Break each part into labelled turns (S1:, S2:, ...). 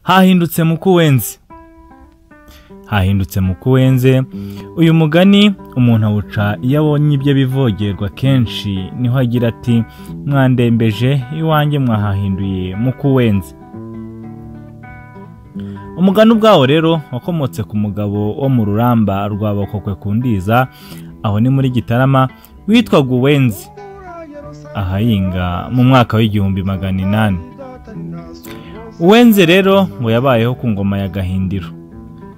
S1: Hahindutse mu kuwenze. Hahindutse mu kuwenze. Uyu mugani umuntu awuca iyo abonye ibyo bivogerwa kenshi, niho agira ati mwandembeje iwanjye mwahahinduye mu kuwenze. Umugani ubwawo rero wakomotse ku mugabo wo mu ruramba rwa Bakokwe ku Ndiza, aho ni muri Gitarama, witwaga Uwenze, ahahinga mu mwaka w'1800. Uwenze rero ngo yabayeho ku ngoma ya Gahindiro.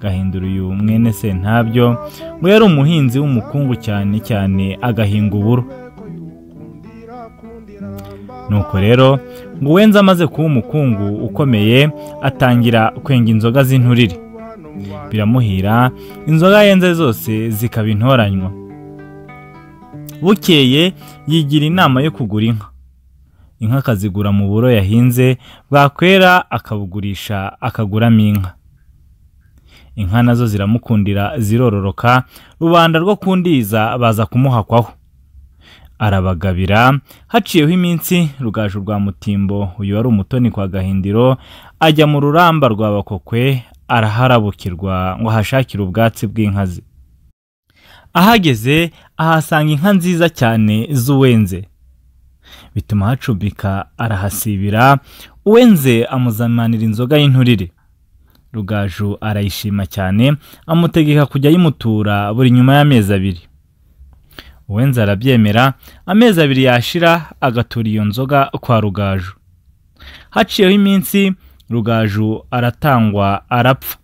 S1: Gahindiro uyu mwene Sentabyo ngo yari umuhinzi w'umukungu cyane cyane agahinga uburo. Nuko rero ngo Uwenze amaze kuba umukungu ukomeye atangira kwenga inzoga z'inturire. Biramuhira, inzoga yenze zose zikaba intoranywa. Bukeye yigira inama yo kugura inka. Inka akazigura mu buro yahinze, bwakwera akabugurisha akaguramo inka. Inka nazo ziramukundira zirororoka, rubanda rwo kundiza baza kumuhakwaho. Arabagabira. Haciyeho iminsi Rugaju rwa Mutimbo, uyu wari umutoni kwa Gahindiro, ajya mu ruramba rwa Bakokwe araharabukirwa ngo ahashakire ubwatsi bw'inka ze. Ahageze ahasanga inka nziza cyane z'Uwenze, bituma ahacumbika arahasibira. Uwenze amuzamanira inzoga y'inturire. Rugaju arayishima cyane, amutegeka kujya ayimutura buri nyuma y'amezi abiri. Uwenze arabyemera, amezi abiri yashira agatura iyo nzoga kwa Rugaju. Haciyeho iminsi Rugaju aratangwa arapfa.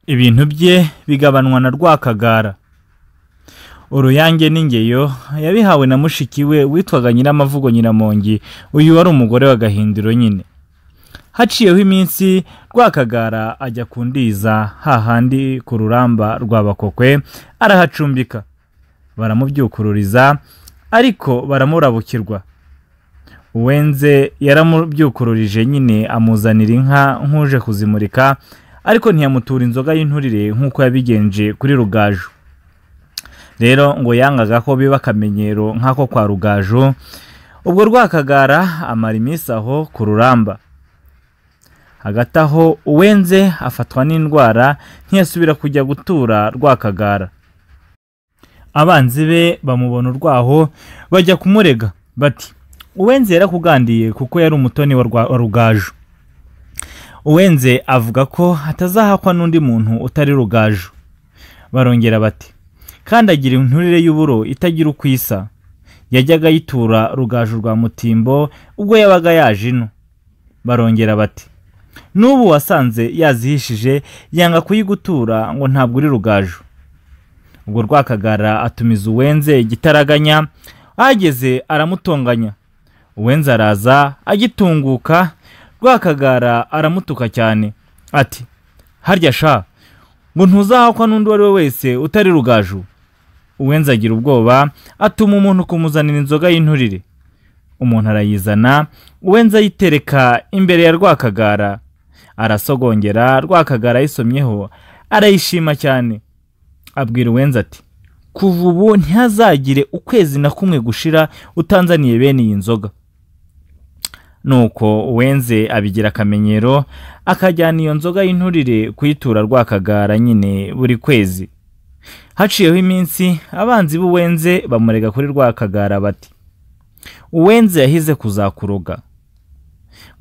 S1: Ibintu bye bigabanwa na Rwakagara. Uruyange n'ingeyo yabihawe na mushiki we witwaga Nyiramavugo Nyiramongi, uyu wari umugore wa Gahindiro nyine. Haciyeho iminsi Rwakagara ajya kundiza hahandi ku ruramba rwa Bakokwe arahacumbika. Baramubyukururiza ariko baramurabukirwa. Uwenze yaramubyukururije nyine amuzanira inka nk'uje kuzimurika, ariko ntiyamutura inzoga y'inturire nk'uko yabigenje kuri Rugaju. Rero ngo yangaga ko biba akamenyero nk'ako kwa Rugaju. Ubwo Rwakagara amara iminsi aho ku ruramba. Hagati aho Uwenze afatwa n'indwara ntiyasubira kujya gutura Rwakagara. Abanzi be bamubona urwaho bajya kumurega bati Uwenze yarakugandiye kuko yari umutoni wa Rugaju. Uwenze avuga ko atazahakwa n'undi muntu utari Rugaju. Barongera bati kandi agira inturire y'uburo itagira uko isa, yajyaga ayitura Rugaju rwa Mutimbo ubwo yabaga yaje ino. Barongera bati n'ubu wasanze yazihishije yanga kuyigutura ngo ntabwo uri Rugaju. Ubwo Rwakagara atumiza Uwenze igitaraganya, ahageze aramutonganya. Uwenze araza agitunguka, Rwakagara aramutuka cyane ati harya sha ngo ntuzahakwa n'undi uwo ari we wese utari Rugaju. Uwenze agira ubwoba atuma umuntu kumuzanira inzoga y'inturire. Umuntu arayizana, Uwenze ayitereka imbere ya Rwakagara arasogongera. Rwakagara ayisomyeho arayishima cyane. Abwira Uwenze ati kuva ubu ntihazagire ukwezi na kumwe gushira utanzaniye bene iyi nzoga. Nuko Uwenze abigira akamenyero, akajyana iyo nzoga y'inturire kuyitura Rwakagara nyine buri kwezi. Haciyeho iminsi abanzi b'Uwenze bamurega kuri Rwakagara bati Uwenze yahize kuzakuroga,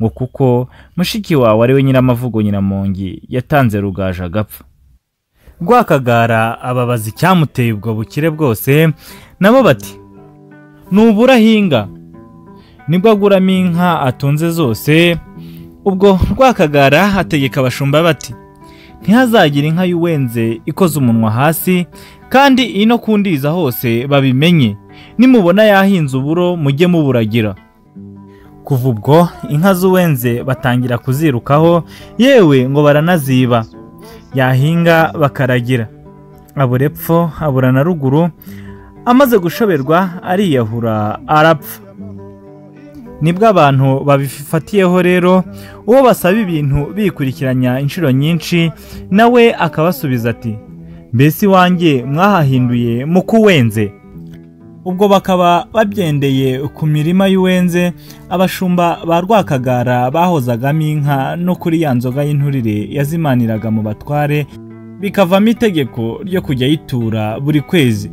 S1: ngo kuko mushiki wawe ari we Nyiramavugo Nyiramongi yatanze Rugaju agapfa. Rwakagara ababaza icyamuteye ubwo bukire bwose, nabo bati nubura ahinga nibwo aguramo inka atunze zose. Ubwo Rwakagara ategeka abashumba bati ntihazagire inka y'Uwenze ikoze umunwa hasi, kandi ino kundiza hose babimenye, nimubona yahinze uburo mujye muburagira. Kuva ubwo inka z'Uwenze batangira kuzirukaho, yewe ngo baranaziba, yahinga bakaragira. Abura epfo abura na ruguru, amaze gushoberwa ariyahura arapfa. Nibwo abantu babifatiyeho rero, uwo basaba ibintu bikurikiranya inshuro nyinshi, nawe akabasubiza ati mbese iwanjye mwahahinduye mu kuwenze. Ubwo bakaba babyendeye ku mirima y'uwenze, abashumba ba Rwakagara bahozagamo inka no kuri ya nzoga y'inturire yazimaniraga mu batware, bikavamo itegeko ryo kujya yitura buri kwezi.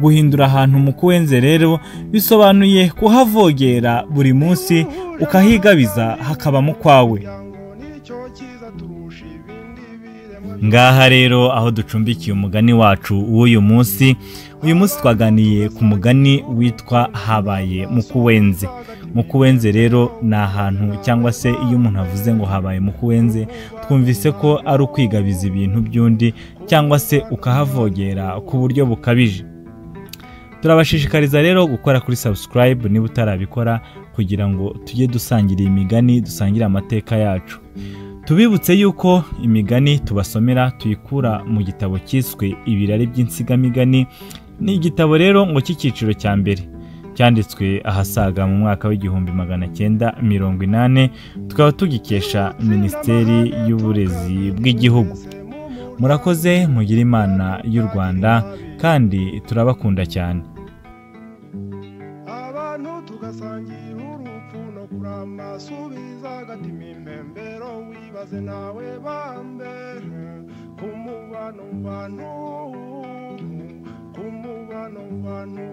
S1: Guhindura ahantu mu kuwenze rero bisobanuye kuhavogera buri munsi, ukahigabiza hakabamo kwawe. Ngaha rero aho ducumbikiye umugani wacu w'uyu munsi. Uyu munsi twaganiye ku mugani witwa habaye mu kuwenze. Mu kuwenze rero ni ahantu, cyangwa se iyo umuntu avuze ngo habaye mu kuwenze, twumvise ko ari ukwigabiza ibintu by'undi cyangwa se ukahavogera ku buryo bukabije. Turabashishikariza rero gukora kuri subscribe niba utarabikora, kugira ngo tujye dusangira imigani, dusangire amateka yacu. Tubibutse yuko imigani tubasomera tuyikura mu gitabo cyiswe Ibirari by'insigamigani. Ni igitabo rero ngo cy'icyiciro cya mbere, cyanditswe ahasaga mu mwaka w'1980, tukaba tugikesha Minisiteri y'Uburezi bw'Igihugu. Murakoze, mugire Imana y'u Rwanda, kandi turabakunda cyane.
S2: Abantu tugasangira urupfu no kurama, subiza agatima impembero, wibaze nawe bambe ku mubano mu bantu, ku mubano mu bantu.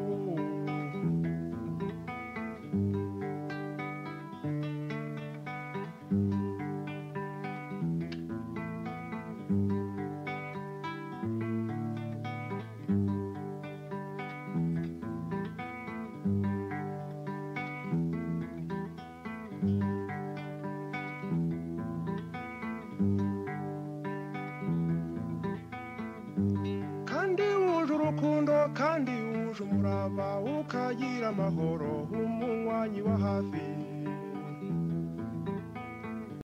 S2: Kandi wuje urukundo, kandi wuje umurava, ukagira amahoro, umunywanyi wa hafi.